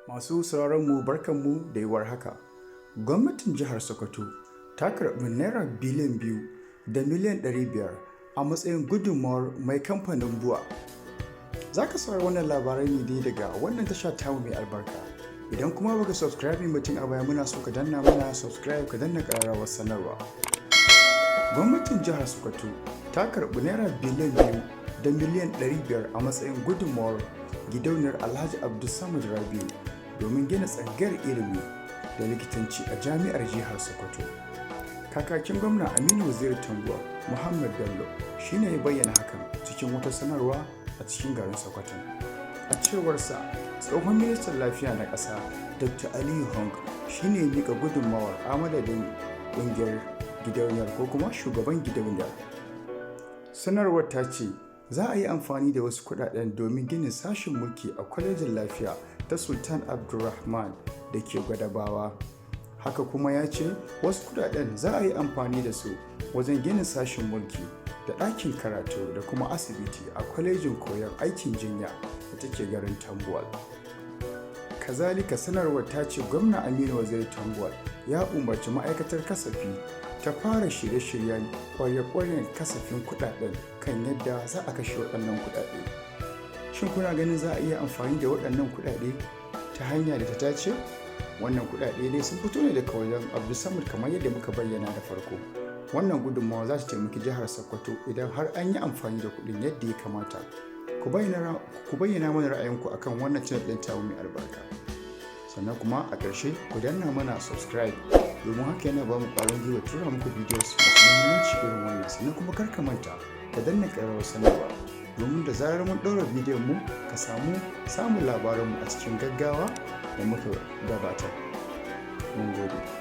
Masu sauraronmu, barkanmu da yiwuwar haka. Gwamnatin jihar Sokoto ta karɓi ₦2.5 biliyan a matsayin gudunmawar mai kamfanin BUA. Za ka saurari wannan labarai ne dai daga wannan tasha tamu mai albarka. Idan kuma baka subscribe mutum a baya, muna so ka danna mana subscribe, ka danna ƙararrawar sanarwa. Gwamnatin jihar Sokoto ta karɓi ₦2.5 biliyan a matsayin gudunmawar gidauniyar Alhaji Abdulsamad Rabiu domin gina tsangayar ilimi da likitanci a jami'ar jihar Sokoto. Kakakin gwamna Aminu Waziri Tambuwal, Muhammad Bello, shi ne ya bayyana hakan cikin wata sanarwa a cikin garin Sokoto. A cewarsa, tsohon ministan lafiya na ƙasa Dr. Aliyu Hong shi ne ya miƙa gudunmawar a madadin ƙungiyar gidauniyar ko kuma shugaban gidauniyar. Sanarwar ta ce za a yi amfani da wasu kuɗaɗen domin ginin sashen mulki a kwalejin lafiya ta Sultan Abdulrahman da ke Gwadabawa. Haka kuma ya ce wasu kuɗaɗen za a yi amfani da su wajen ginin sashen mulki da ɗakin karatu da kuma asibiti a kwalejin koyon aikin jinya da take garin Tambuwal. Kazalika, sanarwar ta ce gwamna Aminu Waziri Tambuwal ya umarci ma'aikatar kasafi ta fara shirye-shiryen ƙwarya-ƙwaryen kasafin kuɗaɗen kan yadda za a kashe waɗannan kuɗaɗe. Shin kuna ganin za a iya amfani da waɗannan kuɗaɗe ta hanya da ta dace? Wannan kuɗaɗe dai sun fito ne daga wajen Abdulsamad kamar yadda muka bayyana da farko. Wannan gudunmawa za ta taimaki jihar Sokoto idan har an yi amfani da kuɗin yadda ya kamata. Ku bayyana mana ra'ayinku akan wannan channel ɗin tamu mai albarka. Sannan kuma a ƙarshe, ku danna mana subscribe, domin haka yana ba mu ƙwarin gwiwa tura muku videos masu muhimmanci irin wannan. Sannan kuma kar ka manta ka danna ƙararrawar sanarwa, domin da zarar mun ɗaura bidiyon mu ka samu samun labaranmu a cikin gaggawa da muka gabatar. Mun gode.